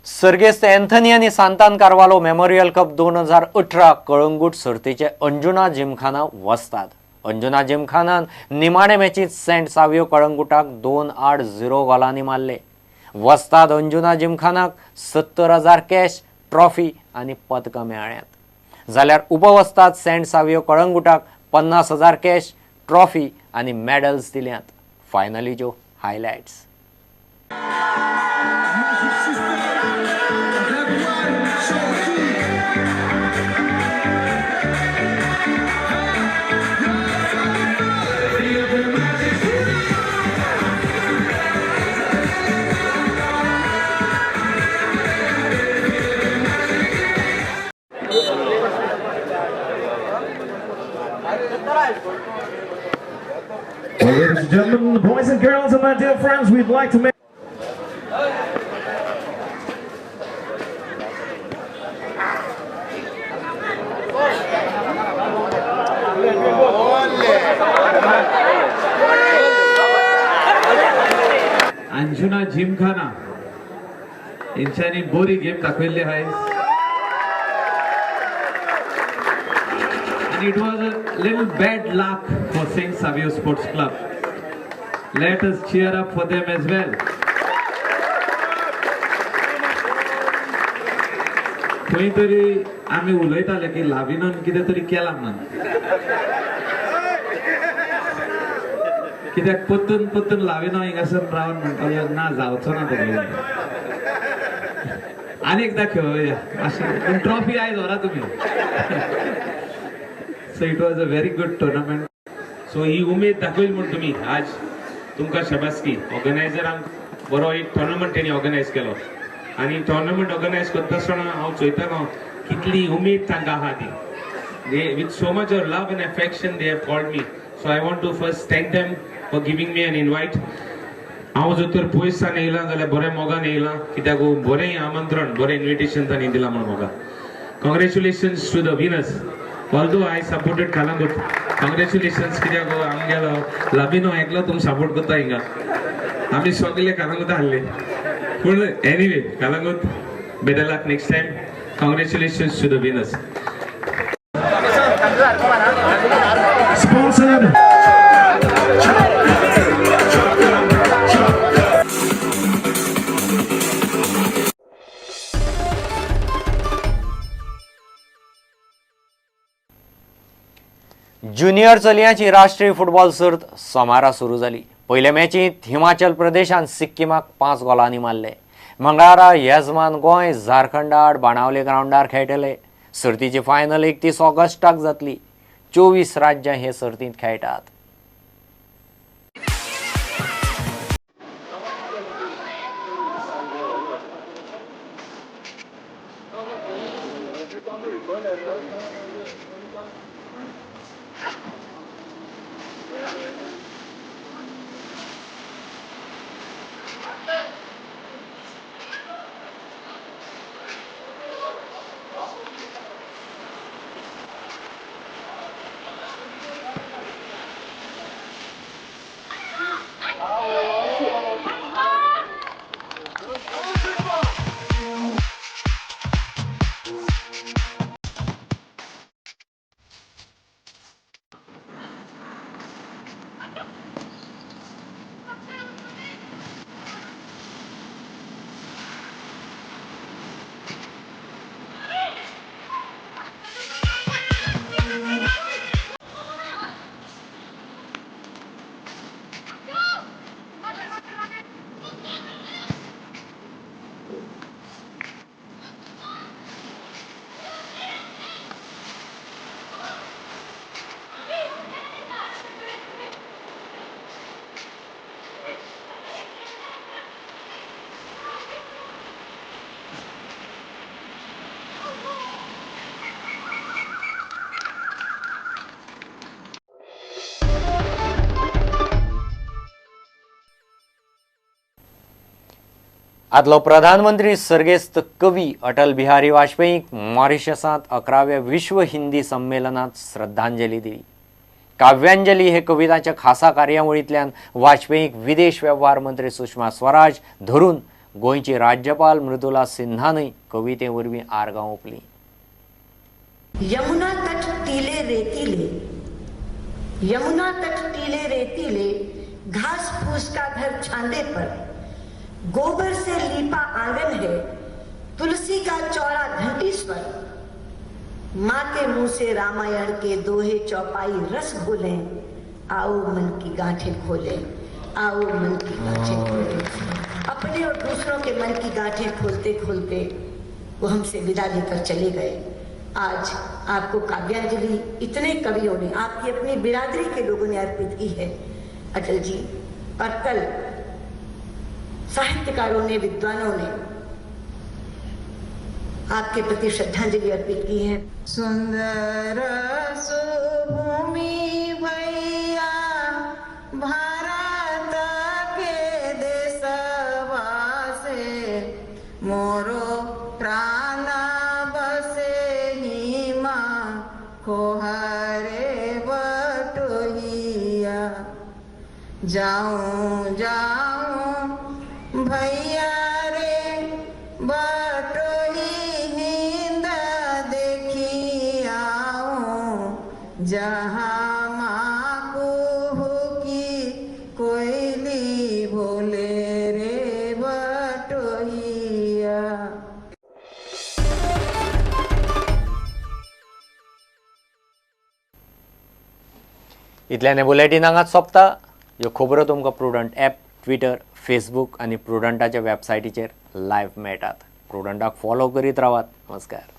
सर्गेस्त अँथनी आनी Santan Carvalho memorial cup 2018 Calangute सर्तीचे अंजुना जिमखाना वस्ताद. अंजुना जिमखानान निमाणे मॅचीत सेंट सावियो कळंगुटाक 2-0 गोलांनी मारले. वस्ताद अंजुना जिमखानाक 70,000 कॅश, ट्रॉफी आनी पदकां मेळ्ळ्यात, जाल्यार उपवस्ताद सेंट सावियो कळंगुटाक 50,000 कॅश, ट्रॉफी आनी मॅडल्स दिल्यात. फायनलीच्यो highlights. Well, ladies and gentlemen, boys and girls, and my dear friends, we'd like to make Anjuna Gymkhana हेंच्यांनी बरी गेम दाखयल्ली आयज आनी it was a little bad luck for Saint Savio Sports Club. Let us cheer up for them as well. खंय तरी आमी उलयताले की लाविनोन कितें तरी केलां म्हणून, कित्याक परतून परतून लाविनो हिंगासर रावन म्हणटालो ना जावचो ना तो, आनी एकदां खेळोया अशें, पूण ट्रॉफी आयज व्हरा तुमी. So it was a very good tournament. So ही उमेद दाखयली म्हूण तुमी आज तुमकां शाबासकी. ऑर्गनायझरांक बरो एक टोर्नामेंट तेणी ऑर्गनायज केलो आनी टोर्नामेंट ऑर्गनायज करता आसतना हांव चोयतालो कितली उमेद तांकां आहा ती. They with so much of love and affection they have called me. So I want to first thank them for giving me an invite. हांव जर तर पयसान येयलां जाल्यार बरें मोगान येयलां, कित्याक बरें आमंत्रण, बरें इन्विटेशन तांणी दिलां म्हूण म्हाका. Congratulations to the winners. Although I supported Calangute, congratulations, कित्याक आमगेलो लाबिनो एकलो तुमी सपोर्ट करता हिंगा, आमी सगळे कलंगूट हाडले. पूण anyway, Calangute better luck next time. Congratulations to the winners. Sponsored. Junior चलयांची राष्ट्रीय फुटबॉल सर्त सोमारा सुरू जाली. पयल्या मॅचींत हिमाचल प्रदेशान सिक्किमाक 5 गोलांनी मारले. मंगळारा येजमान गोंय झारखंडा आड बाणावले ग्रावंडार खेळटले. सर्तीची फायनल 31 ऑगस्टाक जातली. 24 राज्यां हे सर्तींत खेळटात. आदलो प्रधानमंत्री सर्गेस्त कवी अटल बिहारी वाजपेयीक मॉरिशसांत 11व्या विश्व हिंदी संमेलनात श्रद्धांजली दिली. काव्यांजली हे कविताच्या खासा कार्यावळींतल्यान वाजपेयीक विदेश वेव्हार मंत्री सुषमा स्वराज धरून गोंयची राज्यपाल मृदुला सिन्हानूय कविते वरवीं आर्गां ओंपलीं. यमुना तट टीले रेतीले, यमुना तट टीले रेतीले, घास फूस का घर छांदे पर, गोबर से लीपा आंगन है, तुलसी का चौरा घंटी स्वर, माँ के मुंह से रामायण के दोहे चौपाई रस घोले, आओ मन की गांठें खोले, आओ मन की गांठें खोले। अपने और दूसरों के मन की गांठें खोलते खोलते वो हमसे विदा लेकर चले गए। आज आपको काव्यांजलि इतने कवियों ने, आपकी अपनी बिरादरी के लोगों ने अर्पित की है अटल जी, और कल साहित्यकारों ने, विद्वानों ने आपके प्रति श्रद्धांजलि अर्पित की है। सुंदर सुभूमि भैया भारत के देशवा से, मोरो प्राण बसे हिमा खोहरे बटोहिया। जाऊं जाऊं भैया रे बटोही हिंद देखी आऊं, जहाँ माँ कुहू की कोयली बोले रे बटोहिया। इतल्यान बुलेटीन हांगाच सोंपता. ह्यो खबरो तुमकां प्रुडंट ॲप, ट्विटर, फेसबूक आनी प्रुडंटाच्या वेबसायटीचेर लायव्ह मेळटात. प्रुडंटाक फॉलो करीत रावात. नमस्कार.